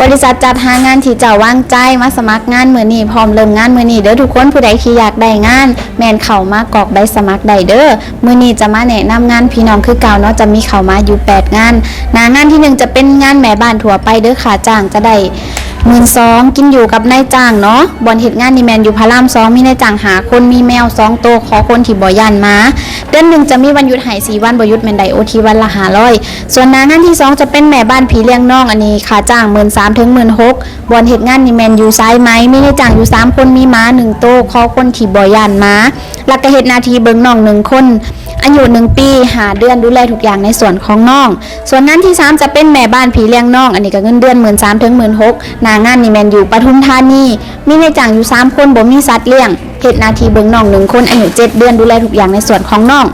ບໍລິສັດຈັດຫາງານທີ່ເຈົ້າວາງໃຈມາສະໝັກງານມື້ນີ້ ພ້ອມເລີ່ມງານມື້ນີ້ເດີທຸກຄົນ. ຜູ້ໃດທີ່ຢາກໄດ້ງານ ແມ່ນເຂົ້າມາກອກໃບສະໝັກໄດ້ເດີ. ມື້ນີ້ຈະມາແນະນຳງານພີ່ນ້ອງຄືເກົ່າເນາະ, ຈະມີເຂົ້າມາຢູ່ແປດງານ. ໜ້າງານທີໜຶ່ງຈະເປັນງານແມ່ບ້ານທົ່ວໄປເດີ, ຄ່າຈ້າງຈະໄດ້ໝື່ນສອງ ກິນຢູ່ກັບນາຍຈ້າງເນາະ. ບ່ອນເຮັດງານນີ້ແມ່ນຢູ່ພະລາມສອງ ມີນາຍຈ້າງຫ້າຄົນ ມີແມວສອງໂຕ, ຂໍຄົນທີ່ບໍ່ຢ້ານໝາ. ເດືອນໜຶ່ງຈະມີວັນຢຸດໃຫ້ສີ່ວັນ, ບໍ່ຢຸດແມ່ນໄດ້ໂອທີວັນລະຫ້າຮ້ອຍ. ສ່ວນໜ້າງານທີສອງຈະເປັນແມ່ບ້ານພີ່ລ້ຽງນ້ອງ, ອັນນີ້ຄ່າຈ້າງໝື່ນສາມເຖິງໝື່ນຫົກ. ບ່ອນເຮັດງານນີ້ແມ່ນຢູ່ສາຍໄໝ, ມີນາຍຈ້າງຢູ່ສາມຄົນ, ມີໝາໜຶ່ງໂຕ, ຂໍຄົນທີ່ບໍ່ຢ້ານໝາ ແລ້ວກໍເຮັດໜ້າທີ່ເບິ່ງນ້ອງໜຶ່ງຄົນ ອາຍຸໜຶ່ງປີຫ້າເດືອນ, ດູແລທຸກຢ່າງໃນສວນຂອງນ້ອງ. ສ່ວນງານທີສາມຈະເປັນແມ່ບ້ານພີ່ລ້ຽງນ້ອງ, ອັນນີ້ກໍເງິນເດືອນໝື່ນສາມເຖິງໝື່ນຫົກ. ໜ້າງານນີ້ແມ່ນຢູ່ປະທຸມທານີ, ມີນາຍຈ້າງຢູ່ສາມຄົນ, ບໍ່ມີສັດລ້ຽງ, ເຮັດໜ້າທີ່ເບິ່ງນ້ອງໜຶ່ງຄົນ ອາຍຸເຈັດເດືອນ, ດູແລທຸກຢ່າງໃນສວນຂອງນ້ອງ.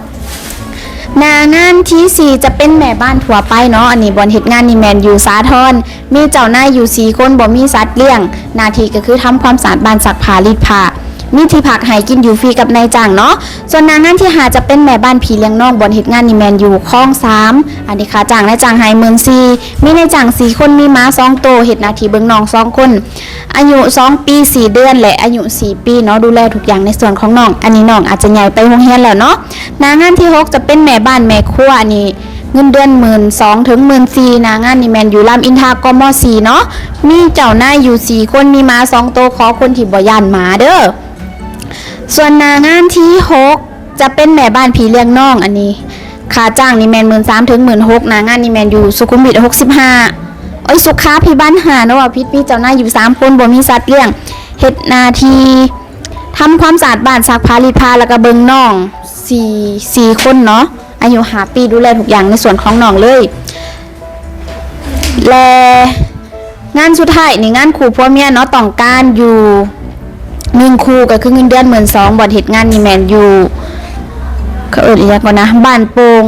ໜ້າງານທີສີ່ຈະເປັນແມ່ບ້ານທົ່ວໄປເນາະ, ອັນນີ້ບ່ອນເຮັດງານນີ້ແມ່ນຢູ່ສາທອນ, ມີເຈົ້ານາຍຢູ່ສີ່ຄົນ, ບໍ່ມີສັດລ້ຽງ. ໜ້າທີ່ກໍຄືທຳຄວາມສະອາດບ້ານ, ຊັກຜ້າ, ລີດຜ້າ, ມີທີ່ພັກໃຫ້, ກິນຢູ່ຟຣີກັບນາຍຈ້າງເນາະ. ສ່ວນໜ້າງານທີຫ້າຈະເປັນແມ່ບ້ານພີ່ລ້ຽງນ້ອງ, ບ່ອນເຮັດງານນີ້ແມ່ນຢູ່ຄອງສາມ, ອັນນີ້ຄ່າຈ້າງນາຍຈ້າງໃຫ້ໝື່ນສີ່, ມີນາຍຈ້າງສີ່ຄົນ, ມີໝາສອງໂຕ, ເຮັດໜ້າທີ່ເບິ່ງນ້ອງສອງຄົນ ອາຍຸສອງປີສີ່ເດືອນ ແລະ ອາຍຸສີ່ປີເນາະ, ດູແລທຸກຢ່າງໃນສ່ວນຂອງນ້ອງ. ອັນນີ້ນ້ອງອາດຈະໃຫຍ່ໄປໂຮງຮຽນແລ້ວເນາະ. ໜ້າງານທີຫົກຈະເປັນແມ່ບ້ານແມ່ຄົວ, ອັນນີ້ເງິນເດືອນໝື່ນສອງເຖິງໝື່ນສີ່. ໜ້າງານນີ້ແມ່ນຢູ່ລາມອິນທາ ກມ ສີ່ເນາະ, ມີເຈົ້ານາຍຢູ່ສີ່ຄົນ, ມີໝາສອງໂຕ, ຂໍຄົນທີ່ບໍ່ຢ້ານໝາເດີ. ສ່ວນໜ້າງານທີຫົກຈະເປັນແມ່ບ້ານພີ່ລ້ຽງນ້ອງ, ອັນນີ້ຄ່າຈ້າງນີ້ແມ່ນໝື່ນສາມເຖິງໝື່ນຫົກ. ໜ້າງານນີ້ແມ່ນຢູ່ສຸຂຸມວິດຫົກສິບຫ້າ ໂອ້ຍ ສຸຂາພິບານຫ້າເນາະ, ເວົ້າຜິດ, ມີເຈົ້ານາຍຢູ່ສາມຄົນ, ບໍ່ມີສັດລ້ຽງ, ເຮັດໜ້າທີ່ທຳຄວາມສະອາດບ້ານ, ຊັກຜ້າ, ລີດຜ້າ ແລ້ວກໍເບິ່ງນ້ອງສີ່ ສີ່ຄົນເນາະ, ອາຍຸຫ້າປີ, ດູແລທຸກຢ່າງໃນສ່ວນຂອງນ້ອງເລີຍ. ແລະ ງານສຸດທ້າຍນີ້ ງານຄູ່ຜົວເມຍເນາະ, ຕ້ອງການຢູ່ໜຶ່ງຄູ່ ກໍຄືເງິນເດືອນໝື່ນສອງ. ບ່ອນເຮັດງານນີ້ແມ່ນຢູ່ ເຂົາເອີ້ນອີ່ຫຍັງກ່ອນນະ, ບ້ານໂປ່ງ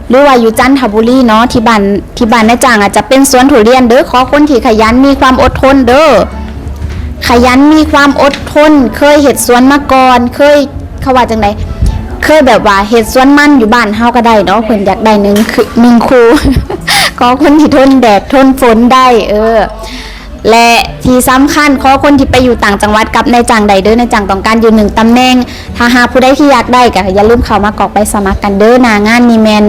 ຫຼືວ່າຢູ່ຈັນທະບູລີເນາະ. ທີ່ບ້ານ ທີ່ບ້ານນາຍຈ້າງອາດຈະເປັນສວນທຸລຽນເດີ, ຂໍຄົນທີ່ຂະຫຍັນ ມີຄວາມອົດທົນເດີ, ຂະຫຍັນ ມີຄວາມອົດທົນ, ເຄີຍເຮັດສວນມາກ່ອນ, ເຄີຍ ເຂົາວ່າຈັ່ງໃດ ເຄີຍແບບວ່າເຮັດສວນມັນຢູ່ບ້ານເຮົາກໍໄດ້ເນາະ. ເພິ່ນຢາກໄດ້ໜຶ່ງ ໜຶ່ງຄູ່ ຂໍຄົນທີ່ທົນແດດທົນຝົນໄດ້ ເອີ ແລະທີ່ສຳຄັນ ຂໍຄົນທີ່ໄປຢູ່ຕ່າງຈັງຫວັດກັບນາຍຈ້າງໄດ້ເດີ, ນາຍຈ້າງຕ້ອງການຢູ່ໜຶ່ງຕຳແໜ່ງ. ຖ້າຫາກຜູ້ໃດທີ່ຢາກໄດ້ກໍຢ່າລືມເຂົ້າມາກອກໃບສະໝັກກັນເດີ. ໜ້າງານນີ້ແມ່ນ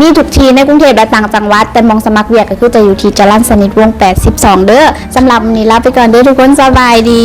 ມີທຸກທີ່ໃນກຸງເທບ ແລະ ຕ່າງຈັງຫວັດ, ແຕ່ໝ່ອງສະໝັກວຽກກໍຄືຈະຢູ່ທີ່ຈະລັນສະນິດວົງແປດສິບສອງເດີ. ສຳລັບມື້ນີ້ລາໄປກ່ອນເດີທຸກຄົນ, ສະບາຍດີ.